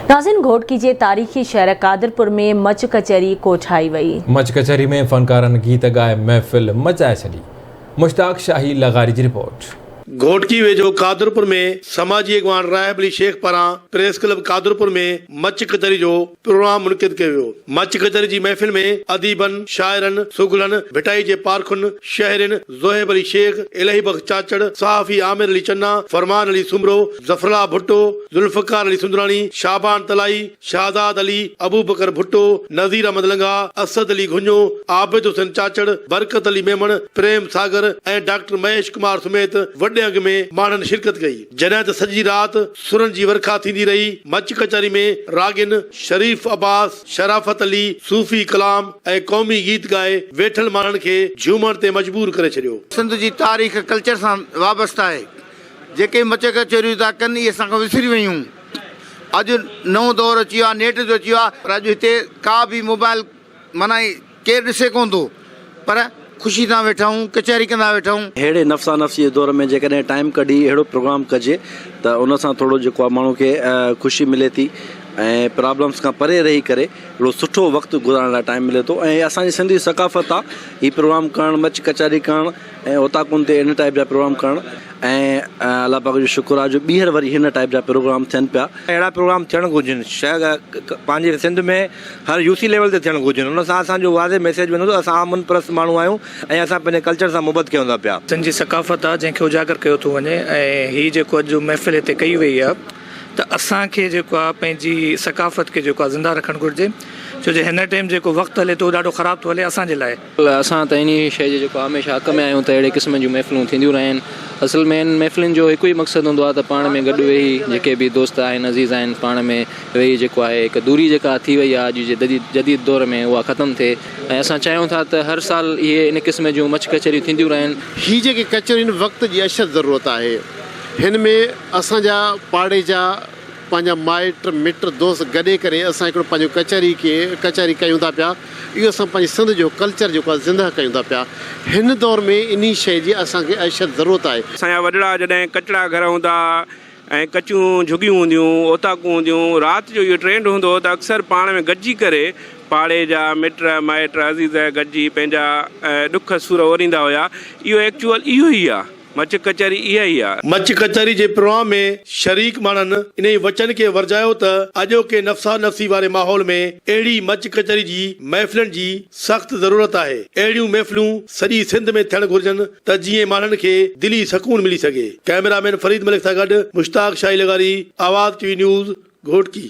ناظرين گهوٽڪي جي تاريخي شهر قادرپور ۾ مچ ڪچهري ڪوٺائي وئي. مچ ڪچهري ۾ فنڪارن گيت ڳائي محفل مچائي ڇڏي. مشتاق شاهي لغاري جي رپورٽ. گهوٽڪي ويجهو قادرپور ۾ سماجي اڳواڻ راهب علي شيخ پاران پريس ڪلب قادرپور ۾ مچ ڪچهري جو پروگرام منعقد ڪيو ويو. مچ ڪچهري جي محفل ۾ اديبن، شاعرن، سگهڙن، ڀٽائي جي پارکن، شهرين، زوهيب علي شيخ، الاهي بخش چاچڙ، صحافي عامر علي چنا، فرمان علي سومرو، ظفرالله ڀٽو، ذوالفقار علي سندراڻي، شعبان تلائي، شهزاد علي، ابوبڪر ڀٽو، نذير احمد لنگاهه، اسد علي گهڃو، عابد حسين چاچڙ، برڪت علي ميمڻ، پريم ساگر ۽ ڊاڪٽر مهيش ڪمار سميت وڏي انگ ۾ ماڻهن شرڪت ڪئي. جڏهن ته سڄي رات سرن جي ورکا ٿيندي رهي. مچ ڪچهري ۾ راڳين شريف عباس، شرافت علي، صوفي ڪلام ۽ قومي گيت ڳائي ويٺل ماڻهن کي جهومڻ تي مجبور ڪري ڇڏيو. سنڌ جي تاريخ ڪلچر سان وابسته آهي. جيڪي مچ ڪچهريون ٿا ڪن اهي اسان کان وسري ويون. اڄ نئون دور اچي ويو آهي نيٽ جو اچي ويو آهي پر اڄ هتي ڪا به موبائل معنيٰ ڪير ڏسي ڪونه ٿو پر خوشي سان ويٺا آهيون ڪچهري ڪندا ويٺا آهيون. ههڙي نفسا نفسي جي دور ۾ جيڪڏهن ٽائيم ڪڍي اهڙو پروگرام ڪجي ته ان سان ٿورو جيڪو آهي ماڻهو کي خوشي ملي ٿي ۽ پرابلمس کان پري رهي ڪري هڪڙو سٺو وقت گذارڻ لاء ٽائيم ملي ٿو ۽ اسان جي سنڌي ثقافت آهي هي پروگرام ڪرڻ مچ ڪچهري ڪرڻ ۽ اوطاقن تي ان ٽائيپ جا پروگرام ڪرڻ ۽ الله پاڪ جو شڪر آهي جو ٻيهر وري هن ٽائيپ جا پروگرام ٿين پيا. اهڙا پروگرام ٿيڻ گهرجن شايد پنهنجي سنڌ ۾ هر يو سي ليول تي ٿيڻ گهرجن ان سان اسان جو واضح ميسيج ويندو ته اسان امن پرست ماڻهو آهيون ۽ اسان پنهنجي ڪلچر سان محبت ڪيون ٿا پيا. سنڌ جي ثقافت آ جنهن کي اجاگر ڪيو ٿو وڃي ۽ هي جيڪو اڄ محفل هتي ڪئي وئي آ ته اسان کي جيڪو آ پنهنجي ثقافت کي جيڪو آ زنده رکڻ گهرجي ڇو جو هن ٽيم جيڪو وقت هلي ٿو ڏاڍو خراب ٿو هلي اسان جي لاء. اسان ته انهيء شيء جي جيڪو هميشه حق ۾ آهيون ته اهڙي قسم جون محفلون ٿينديون رهن. اصل ۾ انهن محفلن جو هڪ ئي مقصد هوندو آهي ته پاڻ ۾ گڏ ويهي جيڪي به دوست آهن عزيز آهن پاڻ ۾ ويهي جيڪو آهي هڪ دوري جيڪا ٿي وئي آهي اڄ جي جديد دور ۾ اها ختم ٿئي ۽ اسان چاهيون ٿا ته هر سال اهي ان قسم جون مچ ڪچهريون ٿينديون رهن. هي جيڪي ڪچهرين وقت جي اشد ضرورت آهي. هن ۾ اسان جا پاڙي جا پنهنجا مائٽ مٽ دوست گڏي ڪري اسان هڪڙو پنهنجو ڪچهري کي ڪچهري ڪيون ٿا پيا اهو اسان پنهنجي سنڌ جو ڪلچر جيڪو آهي زنده ڪيون ٿا پيا هن دور ۾ انهي شيء جي اسان کي اشد ضرورت آهي. اسان جا وڏڙا جڏهن ڪچڙا گهر هوندا ۽ ڪچيون جهڳيون هونديون، اوطاقون هونديون، رات جو اهو ٽرينڊ هوندو هو ته اڪثر پاڻ ۾ گڏجي ڪري پاڙي جا مٽ مائٽ عزيز گڏجي پنهنجا ڏک سور اوريندا هيا، اهو ايڪچوئل اهو ئي آ. مچ ڪچهري اها ئي آ. مچ ڪچهري جي پروگرام ۾ شريڪ ماڻهن انهي وچن کي ورجايو ته اڄوڪي نفسا نفسي واري ماحول ۾ اهڙي مچ ڪچهري جي محفلن جي سخت ضرورت آهي. اهڙيون محفلون سڄي سنڌ ۾ ٿيڻ گهرجن ته جيئن ماڻهن کي دلي سڪون ملي سگهي. ڪئميرا مين فريد ملڪ سان گڏ مشتاق شاهي لغاري، آواز ٽي وي نيوز، گهوٽڪي.